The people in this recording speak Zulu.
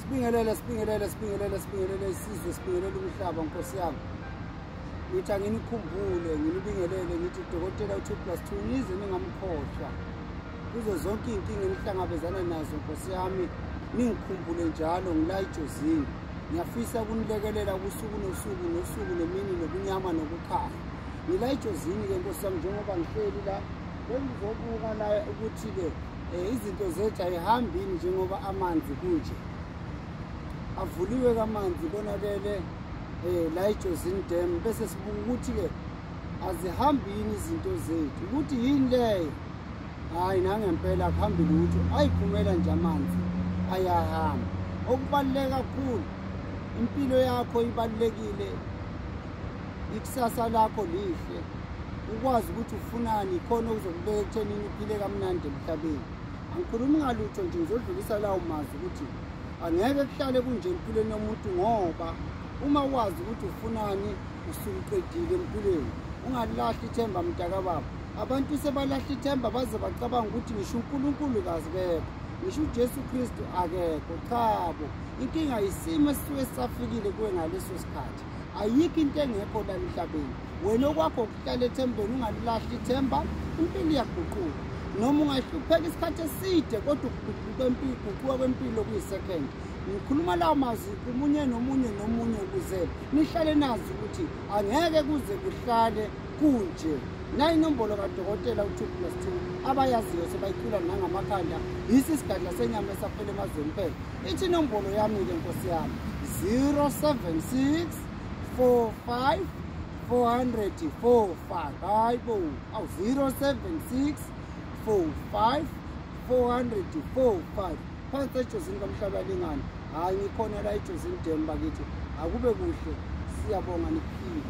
Sibingelele, sibingelele, sibingelele, sibingelele isizwe, sibingelele umhlaba, Nkosi yami. Ngithi anginikhumbule, nginibingelele, ngithi dokotela u-2 plus 2 nize ningamkhohlwa. Kuzo zonke iy'nkinga enihlangabezana nazo, Nkosi yami, ningikhumbule njalo ngila eJozini. Ngiyafisa ukunilekelela usuku nosuku nosuku nemini nobunyama nokukhanya. Ngila eJozini-ke, Nkosi yami, njengoba ngihleli la, bengizobuka la ukuthi-ke izinto zethu ayihambini njengoba amanzi kunje. Avuliwe kamanzi konakele la eJozini Dam, bese sibuka ukuthi-ke azihambi yini izinto zethu, ukuthi yini leyo. Hhayi, nangempela akuhambi lutho, ayiphumela nje amanzi ayahamba. Okubaluleke kakhulu, impilo yakho ibalulekile, ikusasa lakho lihle, ukwazi ukuthi ufunani khona okuzokubeka ekuthenini uphile kamnandi emhlabeni. Angikhulumi ngalutho nje, ngizodlulisa lawo mazwi ukuthi angeke kuhlale kunje empilweni yomuntu, ngoba uma wazi ukuthi ufunani usuqedile empilweni. Ungalahli ithemba, mntakababa. Abantu sebalahla ithemba baze bacabanga ukuthi ngisho uNkulunkulu kazibekho, ngisho uJesu Kristu akekho. Chabo, inkinga isimo esisuke sisafikile kuwe ngaleso sikhathi. Ayikho into engekho la emhlabeni. Wena okwakho ukuhlala ethembeni, ungalilahli ithemba, impilo iyaguquka. Noma ungahlupheka isikhathi eside, kodwa ukuguquka kwempilo kuyi-second. Ngikhuluma lawo mazwi kumunye nomunye nomunye ukuze nihlale nazi ukuthi angeke kuze kuhlale kunje. Nayi inombolo kadokotela u-2 plus 2 abayaziyo sebayicula nangamakhanda, yisi isigadla senyama esafela emazweni phela. Ithi inombolo yami-ke, Nkosi yami, 076 45 445. Hayi bo, awu, 076 45 445. Phansi eJozini kaMhlaba lingane. Hhayi, ngikhona la eJozini Dam bakithi. Akube kuhle, siyabonga, niphile.